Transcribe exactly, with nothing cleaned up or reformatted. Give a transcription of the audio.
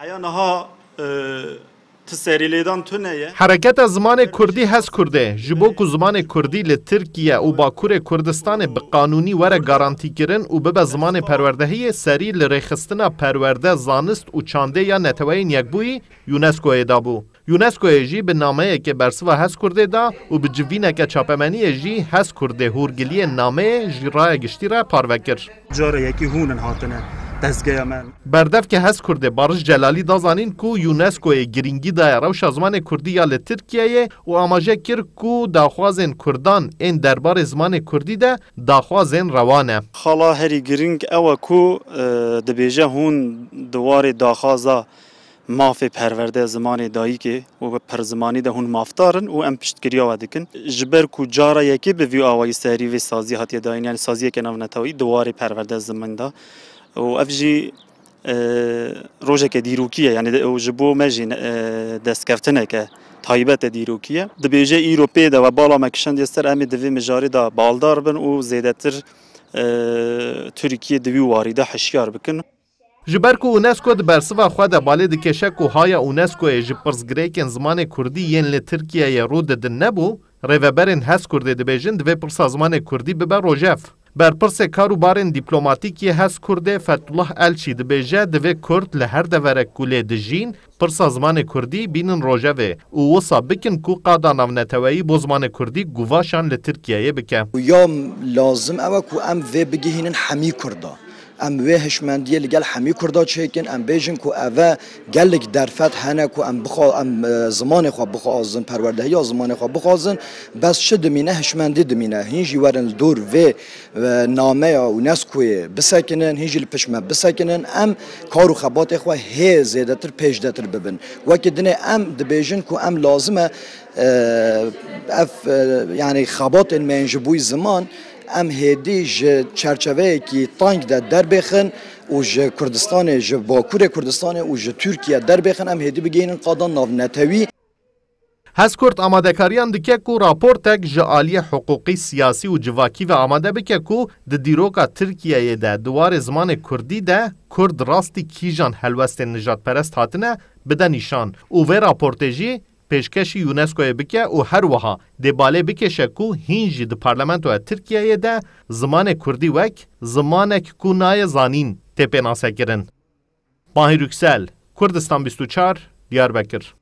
Eya niha e, ti serî lêdan tune ye. Hereketa zimanê kurdî HezKurdê, ji bo ku zimanê kurdî li Tirkiye û Bakurê Kurdistanê bi qanûnî were garantîkirin û bibe zimanê perwerdehiyê, serî li rêxistina perwerde, zanist û çandê ya Neteweyên Yekbûyî, UNESCOyê, dabû. UNESCOyê jî bi nameyekê bersiva HezKurdê da û bi civîneke çapemeniyê jî HezKurdê hûrgiliyên nameyê ji raya giştî re parve kir. Cara yekî hûn in hatine dezgeya me. Berdevkê HezKurdê Bariş Celalî da zanîn ku UNESCOyê girîngî daye rewşa zimanê kurdî ya li Tirkiyeyê û amaje kir ku daxwazên kurdan ên derbarê zimanê kurdî de daxwazên rewa ne. Xala herî girîng ew e ku e, dibêje hûn di warê daxwaza mafê perwerde zimanê dayikê û bi pirzimanî de hûn mafdar in û em piştgiriya we dikin. Ji ber ku cara yekê bi vî awayî serî vê saziyê hatiye dayîn, yanî saziyeke navneteweyî di warê perwerde zimên de û ev jî e, rojeke dîrokî ye, yanî de- û ji bo me jî e, destkeftineke taybet e, dîrokî ye. Dibêje îro pê de we bala me kişandiye ser, em ê di vê mijarê de baldar bin û zêdetir e, Tirkiye di wî warî de hişyar bikin. Ji ber ku UNESCO di bersiva xwe de balê dikêşe ku haya UNESCOyê ji pirsgirêkên zimanê kurdî yên li Tirkiyeyê rû didin nebû, rêveberên HezKurdê dibêjin divê pirsa zimanê kurdî bibe rojev. Berpirsê kar û barên dîplomatîk yê HezKurdê Fethullah Elçî dibêje divê kurd li her deverek ku lê dijîn, pirsa zimanê kurdî bînin rojevê û wisa bikin ku qada navneteweyî bo zimanê kurdî guvaşan li Tirkiyeyê bike. Ya lazim ew e ku em vê bigihînin hemî kurda. Em wê hişmendiyê li gel hemî kurda çêkin, em bêjin ku eve gelek derfet hene ku em bixwa, em e, zimanê xwe bixwazin, perwerdehiya zimanê xwe bixwazin, bes çi dimîne, hişmendî dimîne. Hîn jî werin li dor vê e, nameya UNESCOyê bisekinin, hîn jî li pişt me bisekinin, em kar û xebatê xwe hê zêdetir pêşdetir bibin. Wekî dinê em dibêjin ku em lazim e e, ev e, yanî xebatên me yên ji bo ziman em hêdî ji çerçeveyekî teng de derbêxin û ji Kurdistanê, ji Bakurê Kurdistanê û ji Tirkiye derbêxin, em hêdî bigihînin qada navnetewî. Hezkurd amadekariyan dike ku raportek ji aliyê hiqûqî, siyasî û civakî ve amade bike ku di dîroka Tirkiyeyê de di warê zimanê kurdî de kurd rastî kîjan helwestên nijadperest hatine bide nîşan û vê raportê jî pêşkêşî UNESCOyê bike û her wiha dê balê bikêşe ku hîn jî di Parlamentoya Tirkiyeyê de zimanê kurdî wek zimanek ku nayê zanîn tê pênasekirin. Mahir Yüksel, Kurdistan bîst û çar, Diyarbekir.